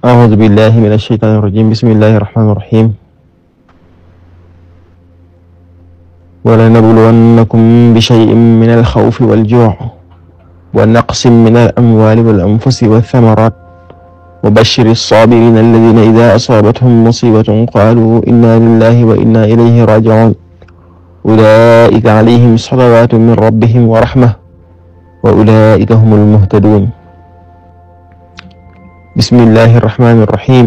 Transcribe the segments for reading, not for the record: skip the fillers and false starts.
أعوذ بالله من الشيطان الرجيم. بسم الله الرحمن الرحيم. ولنبلونكم بشيء من الخوف والجوع ونقص من الأموال والأنفس والثمرات وبشر الصابرين الذين إذا أصابتهم مصيبة قالوا إنا لله وإنا إليه راجعون أولئك عليهم صلوات من ربهم ورحمة وأولئك هم المهتدون. بسم الله الرحمن الرحيم.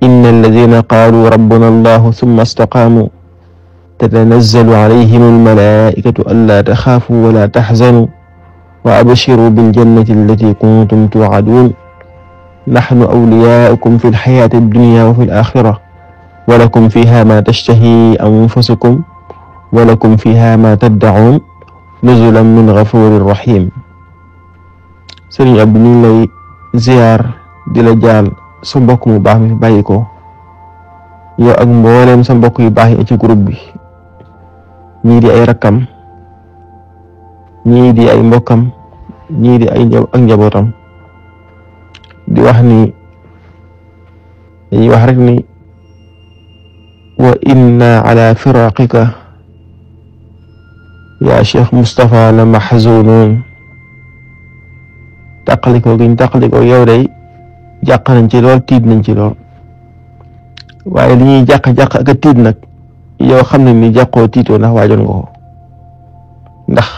إن الذين قالوا ربنا الله ثم استقاموا تتنزل عليهم الملائكة ألا تخافوا ولا تحزنوا وأبشروا بالجنة التي كنتم توعدون نحن أولياؤكم في الحياة الدنيا وفي الآخرة ولكم فيها ما تشتهي أنفسكم ولكم فيها ما تدعون نزلا من غفور رحيم. Sëriñ Abdu ñu ngi lay ziyaar di la jaal sa mbokk mu baax mi fi bàyyi ko yow ak mbooleem sa mbokk yu baax yi ci groupe bi, ñii di ay rakkam, ñii di ay mbokkam, ñii di ay njabootam, di wax ni dañuy wax rek ni wa inna ala firaqika ya Cheikh Moustapha la mahzunun. tàqalikoo giñ tàqalikoo yow day jàq nañ ci lool, tiit nañ ci lool, waaye li ñuy jàq-jàq ak a tiit nag yow xam ne ni jàqoo tiitoo ndax waajoon nga ko, ndax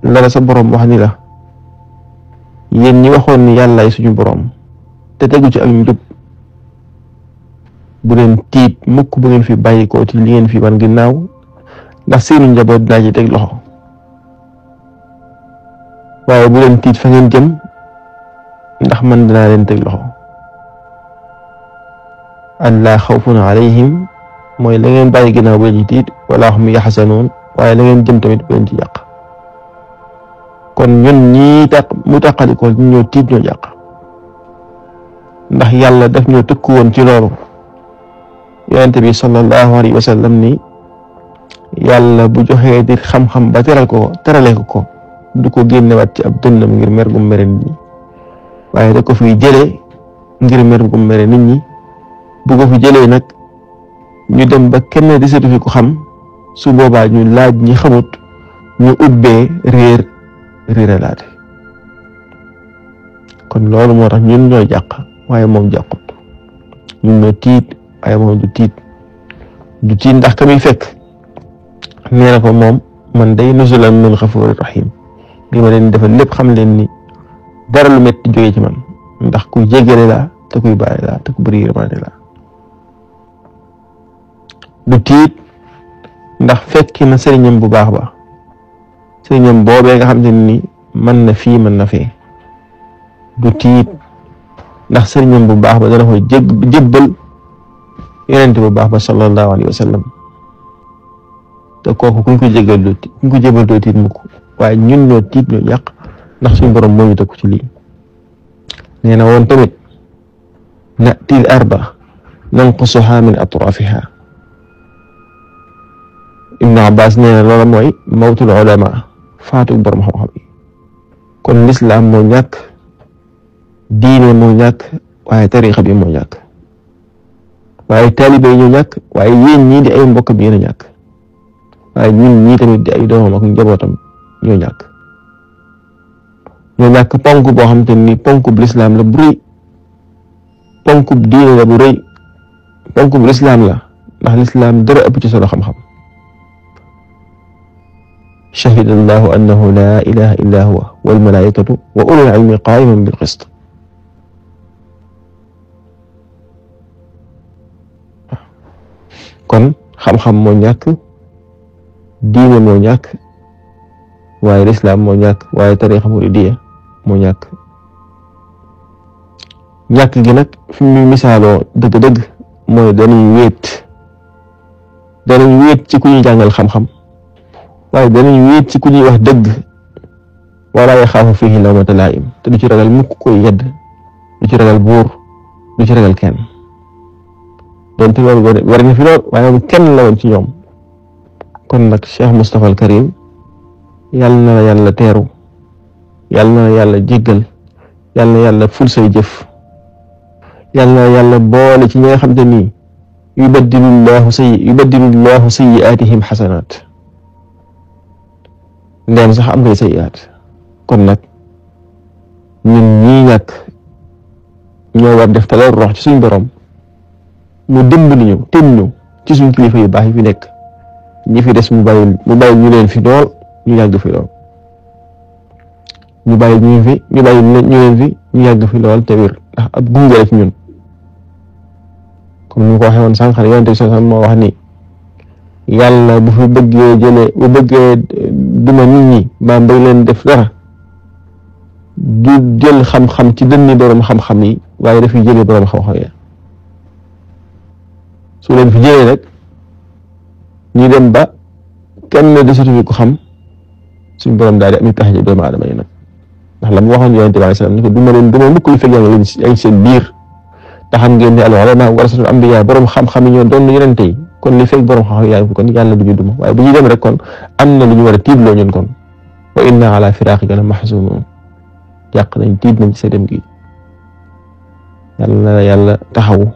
la la sa boroom wax ni la yéen ñi waxoon ni yàllaay suñu boroom te tegu ci ak njub bu leen tiit mukk bu ngeen fi bàyyikoo ci li ngeen fi wan ginnaaw, ndax seenu njaboot daa ci teg loxo, waaye bu leen tiit fa ngeen jëm ndax man dinaa leen teg loxo. allaa xawfun alayhim mooy la ngeen bàyyi ginnaaw bu leen ci tiit wala hum yaxzanoon, waaye la ngeen jëm tamit bu leen ci yàq. kon ñun ñii mu tàqalikoo ñu ñoo tiit ñoo yàq, ndax yàlla daf ñoo tëkku woon ci loolu. yonent bi sallallahu alayhi wa sallam ni yàlla bu joxee di xam-xam ba terale ko du ko génnewaat ci ab dënnam ngir mer gu mere nit ñi, waaye da ko fi jëlee ngir mer gu mere nit ñi. bu ko fi jëlee nag ñu dem ba kenn desatu fi ko xam, su boobaa ñu laaj ñi xamut, ñu ubbee réeralaate. kon loolu moo tax ñun ñoo jàq waaye moom jàqut, ñun ñoo tiit waaye moom du tiit ndax ka muy fekk nee na ko moom man day nuzulan min ghafurir rahim, li ma leen defal lépp xam leen ni dara lu metti jógee ci man, ndax ku jéggale laa te kuy bàyyi laa te ku bëri yërmande laa. du tiit ndax fekki na sëriñam bu baax ba, sëriñam boobee nga xam ne ni mën na fii mën na fee. du tiit ndax sëriñam bu baax ba dana ko jébbal yonent bu baax ba sallallahu alayhi wa sallam, te kooku kuñ ko jébbal doo tiit mukk, waaye ñun ñoo tiit ñoo yàq ndax suñu borom moo ñu tëkku ci lii. nee na woon tamit na'til arda nanqusuha min atrafiha. Ibnu Abbas nee na loolu mooy mawtul ulama, faatu borom xam-xam yi. kon lislaam moo ñàkk, diine moo ñàkk, waaye tariixa bi moo ñàkk, waaye taalibe yi ñoo ñàkk, waaye yéen ñii di ay mbokk bi yéen a ñàkk, waaye ñun ñii tamit di ay doomam ak njabootam ñoo ñàkk. ñoo ñàkk ponk boo xam te ni ponkub lislaam la bu rëy, ponkub diine la bu rëy, ponkub lislaam la, ndax lislaam dara ëpp ci solo xam-xam. shahida allahu annahu la ilaha illa huwa wal malaikatu wa ulul ilmi qaiman bil qist. kon xam-xam moo ñàkk, diine moo ñàkk, waaye lislaam moo ñàkk, waaye tariixa muridiyya moo ñàkk. ñàkk gi nag fi muy misaaloo dëgg-dëgg mooy danañ wéet ci ku ñuy jàngal xam-xam, waaye danañ wéet ci ku ñuy wax dëgg, wala yaxaafu fiihi lawmata laa'im, te du ci ragal mukk koy yedd, du ci ragal buur, du ci ragal kenn. donte loolu war na fi lool, waaye moom kenn la woon ci ñoom. kon nag Cheikh Moustapha al Karim yàlla na la yàlla teeru, yàlla na la yàlla jéggal, yàlla na yàlla ful say jëf, yàlla boole ci ñi nga xam te nii yubaddilu sayyi'aatihim xasanaat ndem sax am ngay sayyi'aat. kon nag ñun ñii ñàkk ñoo war def taloor rox ci suñ borom mu dimbali ñu ci suñ kilifa yu baax yi fi nekk ñi fi des mu bàyyi ñu leen fi lool ñu yàgg fi lool ñu yàgg fi lool te wér ndax ab gunge la ci ñun comme ni ko waxee woon sànq Yonent bi moo wax ni yàlla bu bëggee duma nit ñi ba bëgg leen def dara du jël xam-xam ci dënni borom xam-xam yi waaye dafay jëlee borom xam-xam yi su leen fi jëlee nag ñu dem ba kenn desatu fi ko xam suñ borom daal di am pexe doomu aadama yi nag ndax la mu waxoon Yonent bi sallallahu alayhi wasallam ni ko duma mukk lu fekk yaa ngi seen biir te xam ngeen ne al-ulamaa warasatul anbiyaa borom xam-xam yi ñoo doon yonent yi kon li fekk borom xam-xam yaa ngi fi kon yàlla du ñu duma waaye bu ñu dem rek kon am na lu ñu war a tiitloo ñun kon wa inna ala firaaqika la mahzunuun yàq nañ tiit nañ ci sa dem gi yàlla taxaw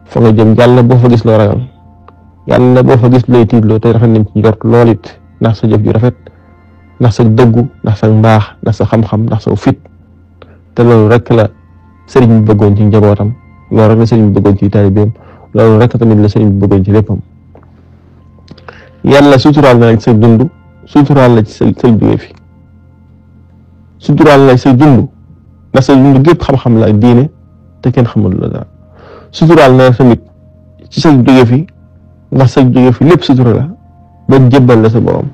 fa nga jëm yàlla boo fa gis loo ragal yàlla boo fa gis looy tiitloo te rafet nañ ci njort lool it ndax sa jëf ju rafet ndax sa dëggu ndax sa mbaax ndax sa xam-xam ndax sa fit te loolu rek la sëriñ bi bëggoon ci njabootam loolu rek la sëriñ bi bëggoon ci taalibeem loolu rek tamit la sëriñ bi bëggoon ci léppam yàlla suturaal na la ci sa dund suturaal la ci sa jóge fi suturaal la ci sa dund ndax sa dund gépp xam-xam la ak diine te kenn xamul la dara suturaal na tamit ci sa jóge fi ndax sa jóge fi lépp sutura la ba jébbal la sa borom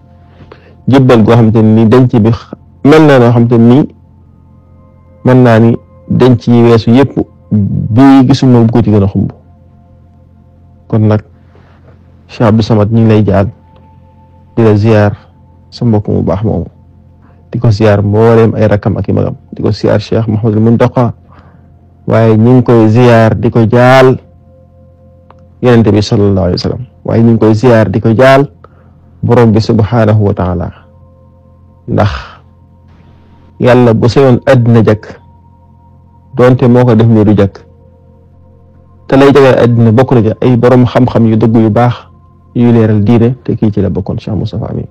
jébbal goo xam te ni denc bi mel na noo xam te ni mën naa ni denc yi weesu yëpp bii gisuma bu ko ci gën a xumb kon nag Cheikh Abdou Samad ñu ngi lay jaal di la ziyaar sa mbokk mu baax moomu di ko ziyaar mbooleem ay rakam ak i magam di ko ziyaar Cheikh Mouhamadul Muntaqa waaye ñu ngi koy ziyaar di ko jaal Yonent bi sallallahu alayhi wa sallam waaye ñu ngi koy ziyaar di ko jaal borom bi subhaanahu wa taala ndax yàlla bu seyoon àddina jakk doonte moo ko def ni du jakk te lay jagal àddina bokk na ci ay borom xam-xam yu dëgg yu baax yu leeral diine te kii ci la bokkoon Cheikh Moustapha mi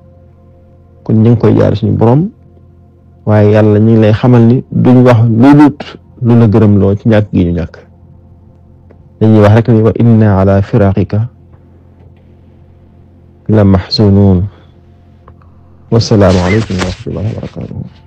kon ñu ngi koy jaar suñu borom waaye yàlla ñu ngi lay xamal ni duñ wax lu dut lu la gërëm loo ci ñàkk gi ñu ñàkk dañuy wax rek ni wa inna ala firaqika la mahzunun wassalaamu alaykum wa rahmatullahi wa barakatuh